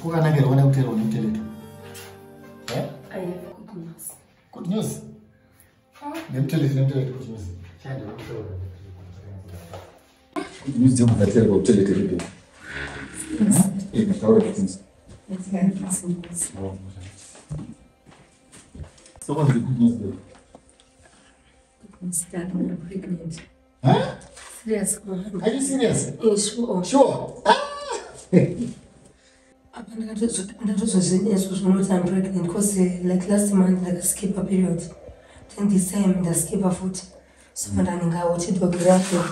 Kwakanakira kuona kuteerwa nemutereto. I have good news. Good news? Nemutereto nemutereto good news. Good news dzekubva kutereto ripi? Taura good news. It's very good news. So what's the good news though? Good news that I'm pregnant. Huh? Serious. Are you serious? Yeah, sure. Sure. Ah! Apa ndatozozvinyezvo zvinoti I'm pregnant because like last month ndakaskipa period. Then this time ndaskipa futi. So ndandingaoti dog rako.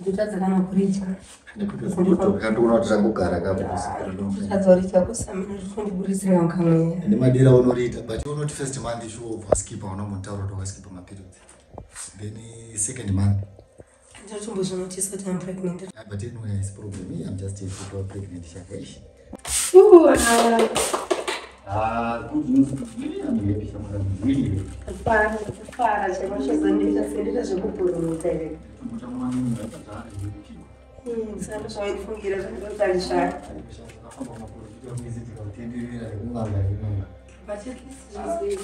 Ndotadza kana kuridya. Ndikuona kuti rangogara Ndotadza kuridya kusamina zvitondiburitsira mukamweya. Nemadira unoriita but unoti first month sure waskipa unombotaura kuti wakaskipa maperiods. Then second month. Ndatombozvinotisa kuti I'm pregnant. But anyway, it's problem. Me, I'm just here to pregnant. Shaka. Ooh, Ah, good news. I'm happy. I'm really happy. Fara chaiko chazondiita zvekubhururuka here. Saka zvawaifungira zvandotari zvako. But at least zvizivi.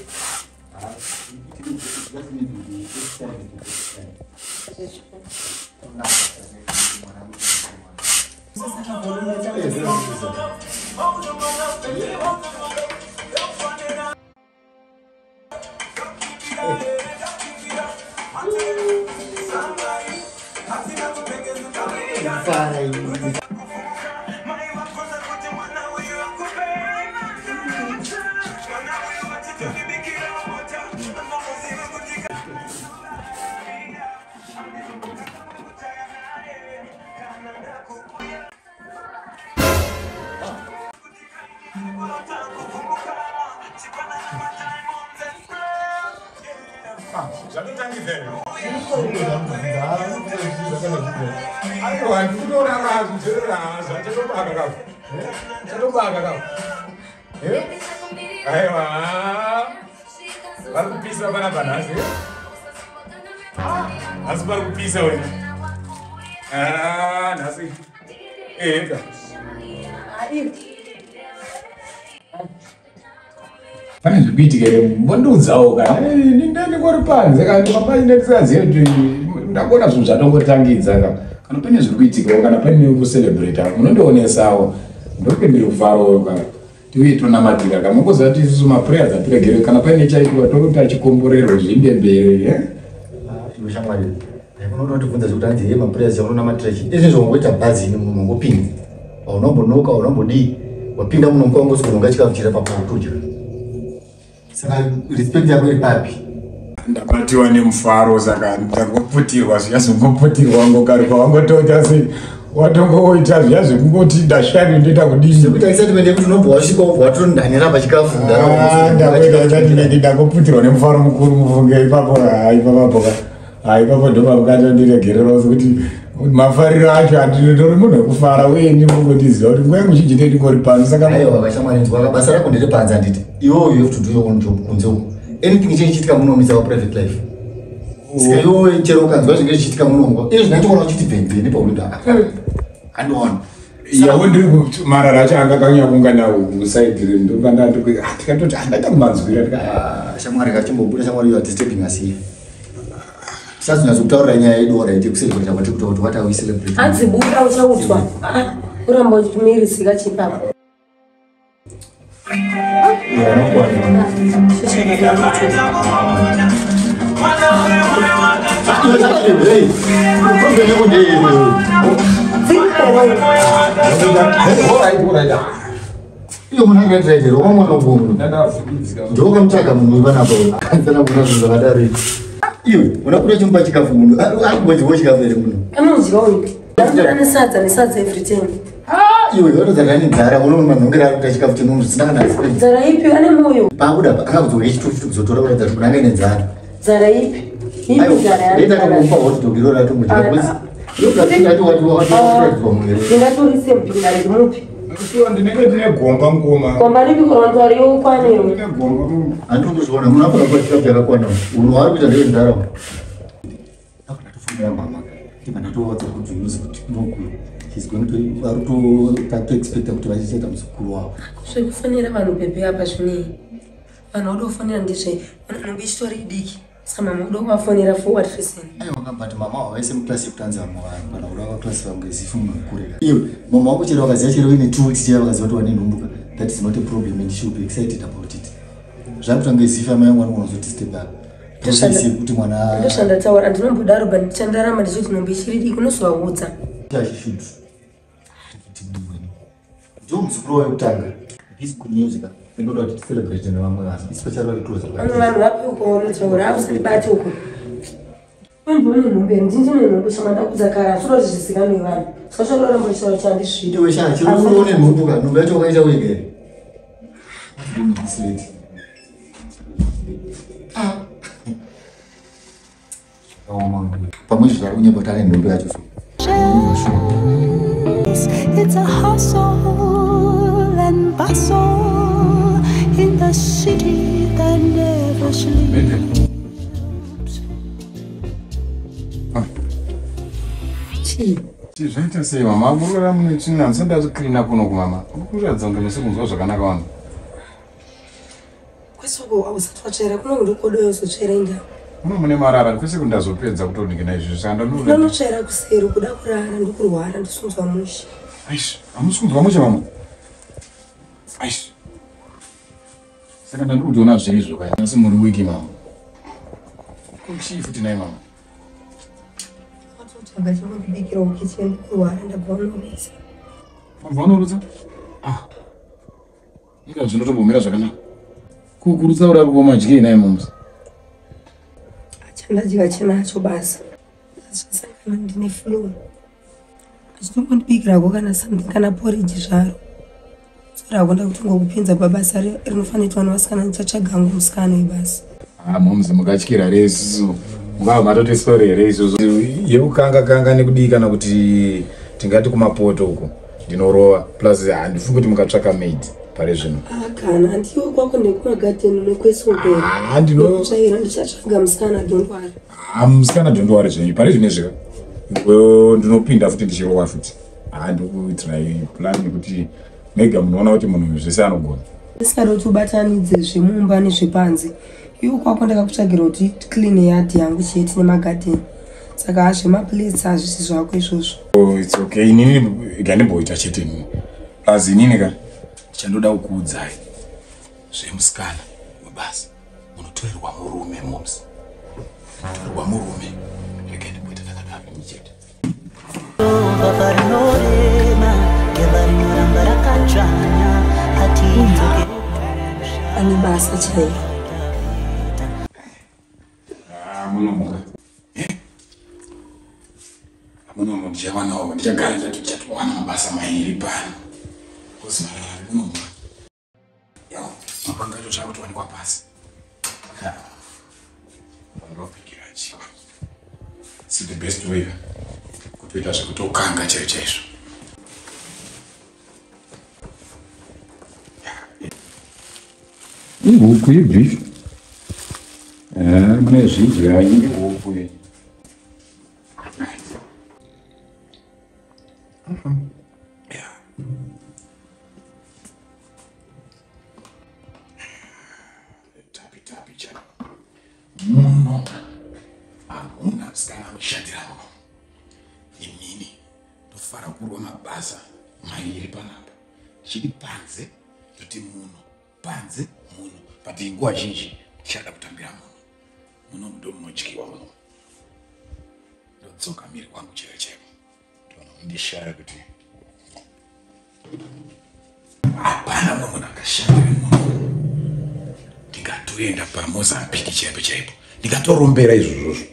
Aiwa, ndikutoona zvicherera zvachatobaka kapo. Chatobaka kapo. Aiwa. Vari kupisa panapa nhasi. Nhasi pari kupisa wena. Ah, nhasi. Eka. Pane zviri kuitika here? Mbondiudzawo kana ndingori panze kana ndifamba ndisingazive kuti ndakuona zvinhu zvatongotangidza ka. Kana pane zviri kuitikawo kana pane kucelebrata munondionesawo ndoke ndiri kufarawo kana tiuye tonamatira kana mungoziva kuti isusu maprayers atiregere kana paine chaitwa tokuti achikomborerwe zviinde mberi. Iwe shamwari, unotibvunza zvekuti hanzi ye maprayers chaunonamatira chii? Izvi zvaungoita bhazi ini munhu ungopinda. Unombonoka unombodii? Wapinda muno mukangosi kunonga chikafu chiri papo utodya. Saka respect yako iri papi? Ndabatiwa nemufaro saka ndangoputirwa zviya zvongoputirwa wangogaruka wangotoita sei watongoita zviya zvekungoti ndashaya ndoita kudini. Zvekuita excitement yekuti unobva wasvika wobva watondanira pachikafu. Ndakuita excitement ndangoputirwa nemufaro mukuru mufunge ipapo ipapo ka ipapo ndopamukatondiregererawo sekuti mafariro acho andinotori munhu wekufara uye ndinongotiziva kuti nguva yangu zhinji ndingori pano saka aiwa kashamwari nzwa basa rako ndere panze handiti iwewe you have to do your own job kunze uko anything cheichitika muno is our private life. Saka iwewe chero ukanzwa zvinge zvichiitika muno izvi ndatoona uchiti bvebve nepakuti handiona. Yawo ndiri marara acho anga akanyanya kuungana musaidhi ndobva ndikatoti handaita kumanzwira. Shamwari kachimbobuda shamwari you are disturbing us here. Tisazonyatso nyaya yedu alright yekucelebrate kwatiri kuita kuti what are we celebrating? Hanzi buda uchaudzwa. Uramba uchimirisika chipapa. Iyo munhu angaitiraitira wamwana ugomunhu ndokamutsvaga munhu ipanapa kanzana kuona zvinhu zvakadaro iwe unakuda chimupa chikafu munhu arikubodyiwo chikafu here munhu anodya uyu nesadza nesadza every time. Iwe watodza ane nzara unoona manhongero ari kuita chikafu chemunhu zvisina kana respect. Nzara ipi ane moyo paakuda akakudzoka chitufu kuzotora kuratidza kuti munhu ane nzara. Nzara ipi ipi nzara ndoita kamupa hot dog iro ratombodya because ndingatorise mupinda ndimupi ndinenge ndine gomba mukoma. Gomba ripi kuronzwa riukwanewe? Ndine gomba. Handiri kuzviona munhu afana kupa chikafu chakakwana. Unhu waari kuita ndewenzara. Ndatofonera mama. Ndibva ndatovaudza kuti news kuti noku. She's going to vari kutoexpecta kuti vachichaita muzukuru wavo. Zvekufonera vanhu pepe apa zvinei? Vanhu vauda kufonera ndizve nhumbi ichitori diki. Saka mama uda kuvafonera for what reason? Aiwa, but mama wavaise muklasi yekutanzi vamwe vanhu kana kuda vaklasi vangu zifi munhu mukuru. Iwe mama wako chero vakaziva chero ine 2 weeks chero vakaziva kuti wane nhumbuka, that is not a problem and she will be excited about it. Zvakutanga zifi amai vangu vanogona kuzoti back. Process yekuti mwana Ndozvandataura, handinombodaro, but ndichandaramba ndichiti nhumbi ichiri diki, unozovaudza. She should. Ndiwo muzukuru wayo kutanga. This good news ka. Ndinoda kuti ticelebrate nevamwe vanhu, especially vari close. Vamwe vanhu vapi uko unotaura? Ausandibate uko. Ndione nhumbi here? Ndini ndine nhumbi shama, ndakudza kare. Hasuda kuti zvizikanwe vanhu. Saka chandoramba ndichitaura kuti handizvidi. Iwe sha, chero uone nhumbu ka, nhumbu yacho wakaita wega here? This lady. Ah. Pamwe izvo zvari kunyepa kuti ane nhumbu yacho so. It's a hustle and bustle in the city that never sleeps. Chii? Chii zvaita sei, mama? Kurara mune tsvina, handisati ndazocleana kuno kumama. Kuratidza kunge musi kunzwa zvakanaka vanhu. Kwesoko ausati watsvaira kuno, ndikodoyo uzotsvaira inda. Muno mune marara kwese kundazopedza kutodikina izvi, saka ndanoda. Ndinonotsvaira kuseri, kuda kurara, ndikurwara, ndisunzwa mushe. Aish, hamusi kunzwa mushe, mama? Aish. Saka ndandiri kutoona zveizvo kaya. Asi muri wiki, mama. Kuchii futi nai, mama? Watotsvaga chingondibikira kukicheni, ndikurwara, ndabva unorutsa. Mabva unorutsa? Ah. Ika zvinotombomira zvakanaka. Kukurutsa uri ari madyei nai, moms? Achandadya chinacho basa. Zvasangana ndine flu. Achitongondibikirako kana something, kana porridge zvaro. Sorako ndakutongokupinza pabasa rinofanira kuitwa nevasikana, ndichatsvaga hangu musikana webasa. Ah, moms, mukatyira here isusu? Mungava matoti sorry here isusu? Yekukanga kanga nekudii, kana kuti tingati kumapoto uko ndinorova, plus handifungi kuti mukatsvaka maid pari zvino. Ah, kana handiwe kwako nekumagadheni nekwesopera. Ah, Ndinotsvaira, ndichatsvaga musikana, don't worry. Ah, musikana, don't worry zvenyu. Pari zvino zvika ndinopinda futi ndichirova futi. Ah, ndikuitirai plan yekuti mega munoona kuti munhu zvese anogona. Ndisingada kuti ubatanidze zvemumba nezvepanze. Iwo kwako ndakakutsvagira kuti clean yard yangu chete nemagadheni, saka hazvemaplates hazvisi zvako izvozvo. Oh, it's okay, inini gandimboita chete inini. Plus inini ka ndichandoda kukuudzai zvemusikana webasa, munotorerwa murume, moms, munotorerwa murume. Rega ndimboita ndakadaro ini chete. Baba rinorema, geva rinoramba rakadzvanya, hatidzokere. Ane basa chairo. Ah, munomuka munomu, ndichawanawo, ndichagara ndati ndichatowana mabasa mairi pano kozi marara ari munomuka. Yo, mapanga acho zvakutowanikwa pasi ndopikira chiwa. It's the best way kutoita zvekutokanga chaizvo chaizvo. Ihuku yebeef, mune zvidya, ihuku iyi. Yeah. Tapi tapi cha. Muno hamuna musikana anoshandira muno. Inini ndofara kurwa mabasa mairi panapa. Chiri panze toti muno, panze muno. But nguva zhinji tichada kutambira muno. Muno ndo munodyiwa muno. Ndodzoka miri kwangu chaiyo chaiyo. Ndona ndishaya kuti hapana mumwe munhu akashandira muno. Ndingatoenda paMozambique chaipo chaipo, ndingatorombera izvozvozvo.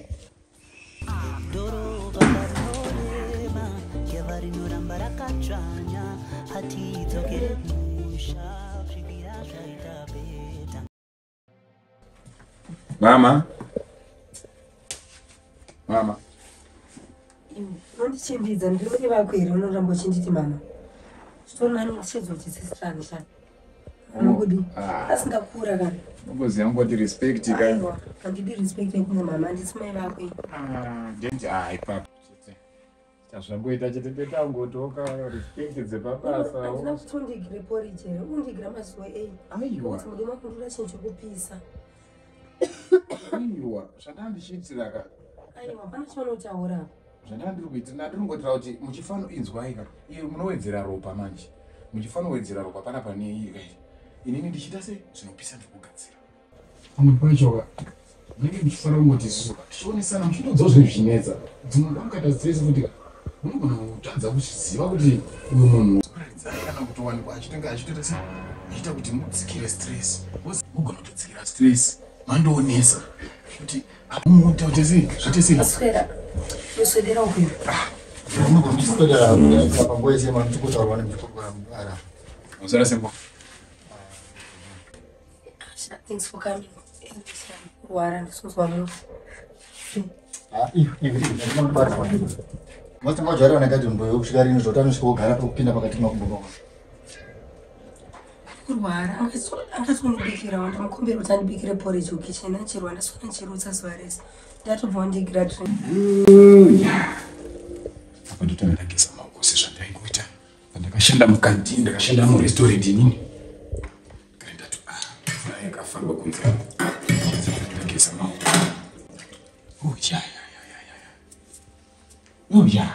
Dhorobha rinorema, geva rinoramba rakadzvanya, hatidzokere musha kusvikira zvaita better. Mama, mama. Unondichimbidza, ndiri vako here unoramba uchinditi mama? Zvitori nani ndichedza kuti sistrani shani unokudi. Ah. Asingakura kana. Ungoziva ngoti respect ka. Aiwa, handidi respect yekunge mama, handisi mai vako ini. Ah, ndendi, ah, ipapo chete. Chazvangoita chete ndetangotoka respect dzepabasa. Handina kuti undigire porridge here, undigira mazuva ei. Aiwa. Kuti mudiwa kundura chinhu chekupisa. Aiwa, zvandanga ndichiitira ka. Aiwa, pana chaunotaura apa. Zvandanga ndiri kuitira, ndanga ndiri kungoitira kuti muchifano inzwai ka. Iye munowedzera ropa manje. Muchifanowedzera ropa panapa neiyi kai. Inini ndichiita sei? Zvinopisa ndiri kugadzira. Pamwe pacho ka munenge muchifanira kungoti isusu ka tichionesana muchitodzawo zvinhu zvichinetsa. Dzimwe nguva mukaita stress futi ka munogona kutadza kuzviziva kuti uyu munhu kuraridzai kana kutowanikwa achitenge achitoita sei achiita kuti mudzikire stress. Mugona kutodzikira stress mandoonesa kuti muita kuti sei zviite sei. Aswera. Uswedera uku. Unogona kuswedera panguva yese mamuchikotaurwa nemuchikoara. Usara sembo. Asha, thanks for coming. Kurwara ndisonzwa munhu. Masitanga kujaira nakaiti mboyo kusvika rini zvoti anosvika wogara pekupinda pakati makumbo pako. Kurwara angatondibikira wandamukumbira kuti andibikire porridge kukitchen achirwa ndaswera ndichirutsa zuva rese. Ndatobva wandigira drink. Apa ndotanga ndageza maoko sezvandaingoita. Ndakashanda mukantini, ndakashanda murestaurant inini. Kare ndati mvura yakafamba kunze. Ndageza maoko. Oh ya ya ya ya ya. Oh ya.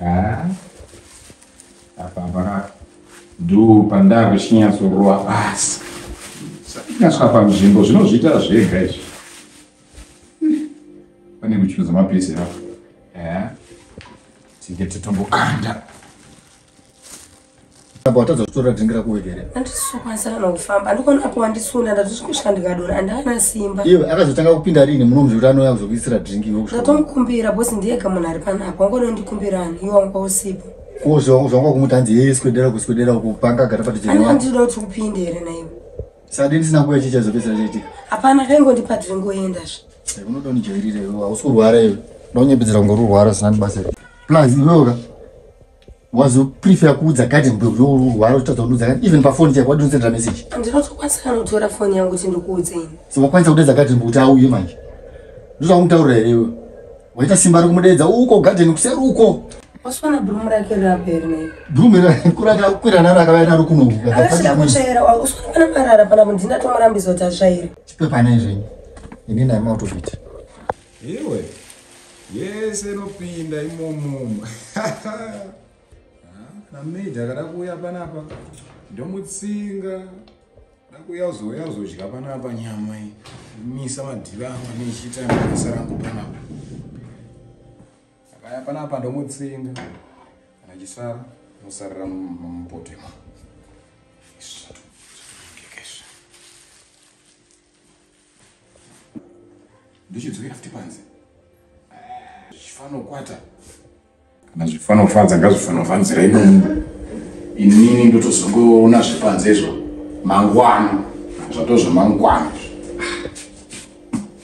Ah. Apa apa ndo pandakuchinyatsorova basa. Saka panzvimbo zvinozviita zvega izvi. Pane kuchuza mapisi apo. Tinge titombokanda. Apa watadza kutora drink rako wega here? Handisokwanisa kana kufamba. Handikona apo wandisunda ndatosvika ndikadonha handana simba. Iwe akazotanga kupinda rini muno muzvekuti anouya kuzokuisira drink iwe kusvika. Ndatomukumbira boss ndiyega munhu ari panapa. Wangona ndikumbira ani iwe wanga usipo. Ko zvanga kumuti hanzi yeye swedera kuswedera uko panga agara padhuze Ani newangu. andinoda kuti upinde here naiwe? Saka dei ndisina kuuya chii chaizopedzisira chaitika? Hapana kaingondipa drink oendazve. Unoda unijairira iwe, hausi kurwara iwe. Unoda kunyepedzera kunge uri kurwara zvisina nebasa. Plus iwewe ka wazoprefer kuudza garden boy kuti uri kurwara uchitadza kundiudza even pafoni chaipo wadii unosendera message. Handinotokwanisa kana kutora foni yangu kuti ndikuudze ini. So wakwanisa kudeedza garden boy kuti auye manje. Ndozvakumutaurira here iwe? Waita simba rekumudeedza uko garden kuseri uko. Wasiwana broom rake riri here naiwe? Broom rake kwira naro akauya naro kuno. Akasida kutsvaira, uswana pana marara pana munhu ndinatomurambidza kuti atsvaire. Chipepa nei zvenyu? Inini I'm out of it. Iwe yese inopinda imomo. Kana maid akada kuuya panapa ndomutsinga. Da kuuya uzouya uzodya panapa nyama iyi. Misa madhiva angu nechiita basa rangu panapa. Akaya panapa ndomutsinga. Kana chisara nosarira mupoto imomo. Ndichidzokera futi panze. Zvichifanokwata. Kana zvifanofadza ngazvifanofanzira imomo. Inini ndotozongoona zvepanze izvo mangwana. Zvatozvemangwana.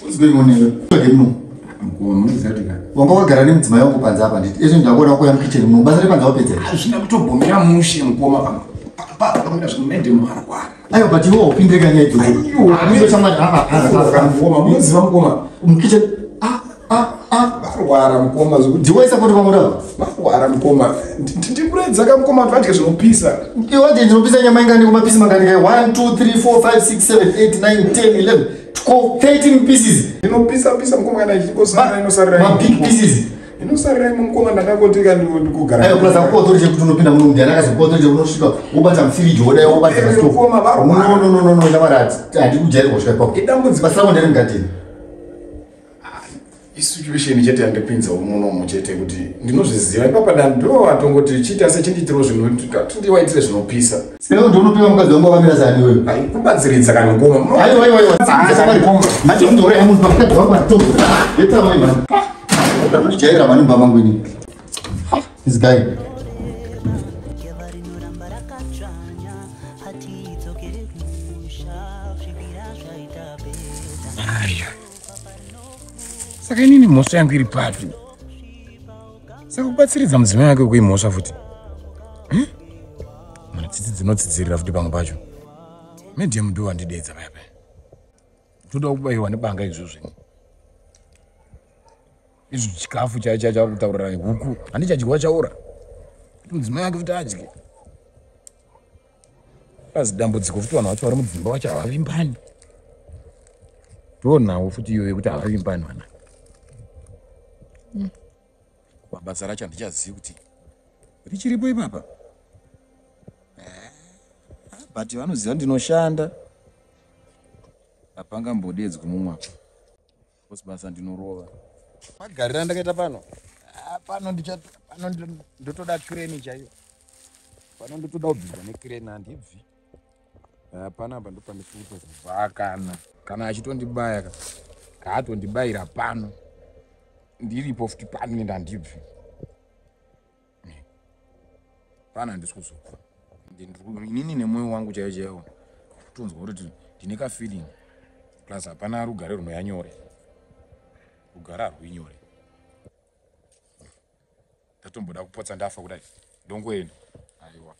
What's going on here? Tsvage muno. Mukoma munoziva kuti ka Wanga wakagara nemudzimai wangu panze apa nditi. Izvi ndakuona kuuya mukitchen muno. Basa repanze wapedza here? Hazvina kutogomera mushe mukoma pamira zvikumende marwara. Aiwa, but iwe haupindire kanyaya idzodzo. Aiwa. Handizo shamwari. Mukoma munoziva mukoma. Mukitchen. Varwara mukoma zvekuti Ndiwe support pamurava. Varwara mukoma. Ndikuredza ka mukoma kuti vadye zvinopisa. Iwe wadye zvinopisa nyama ingani kumapisi mangani kai? 1 2 3 4 5 6 7 8 9 10 11 12 13 pieces. Inopisa pisa mukoma kana ichingosarira inosarira. Ma big pieces. Inosarira imo mukoma ndakangoti ka ndikugara. Aiwa plus akupa authority yekuti unopinda muno ndiani akazokupa authority unosvika wobata mufiriji wodai wobata Eh, stove. mukoma, varwara. No no no no no shamwari handikujairwa kusvika ipapo. Idambudziko. Basa rangu ndere mugadheni. Isituation chete yandipinza munomu chete kuti ndinozviziva ipapa ndo atongoti chiita sechindiitiro zvinhu tindiwaitire zvinopisa. Saka ndiwe unopiwa mukadzi wangu wakamira sani wewe. Ai kubatsiridza kana mukoma. Aiwa aiwa aiwa. Shamwari manje munhu munhu pamukadzi wangu atozo. Yeta mai man. Ndakujaira mani mumba mangu inini. This guy. Saka inini mhosva yangu iri papi? Saka kubatsiridza mudzimai wake kuimhosva futi. Mana tsitsi dzinotsidzirira futi pamwe pacho. Medium ndo wandidedza paya paya. Ndoda kubayiwa nebanga izvozvo ini. Izvi chikafu chaicho chavari kutaurira huku handichadyiwa chaora kuti mudzimai wake futi adye. Pazi dambudziko futi vanhu vacho vari mudzimba vacho havavimbani. Ndonhawo futi iyoyo yekuti havavimbani vana. Basa racho handichazivi kuti richiripo ipapa. But vanoziva ndinoshanda. Hapangambodedzwi mumwe apa. Because basa ndinorova. Magariro andakaita pano. Pano pano ndotoda crane chaiyo. Pano ndotoda kubviswa necrane handibvi. Panapa ndopandiri kutozobva kana. Kana achitondibaya ka. Kaatondibayira pano. Ndiripo futi pano ende handibvi. Pano handisi kuzobva. Inini nemwoyo wangu chaiwo chaiwo kutonzwa kuti ndine kafeeling. Plus hapana rugare runouya nyore. Rugare harwuyi nyore. Ndatomboda kupotsa ndafa kudai. Ndongoenda. Aiwa.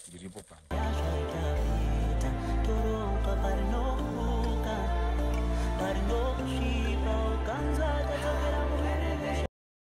Ndiripo pano. Zvaita toropa parinomuka parinosvipa ukanzwa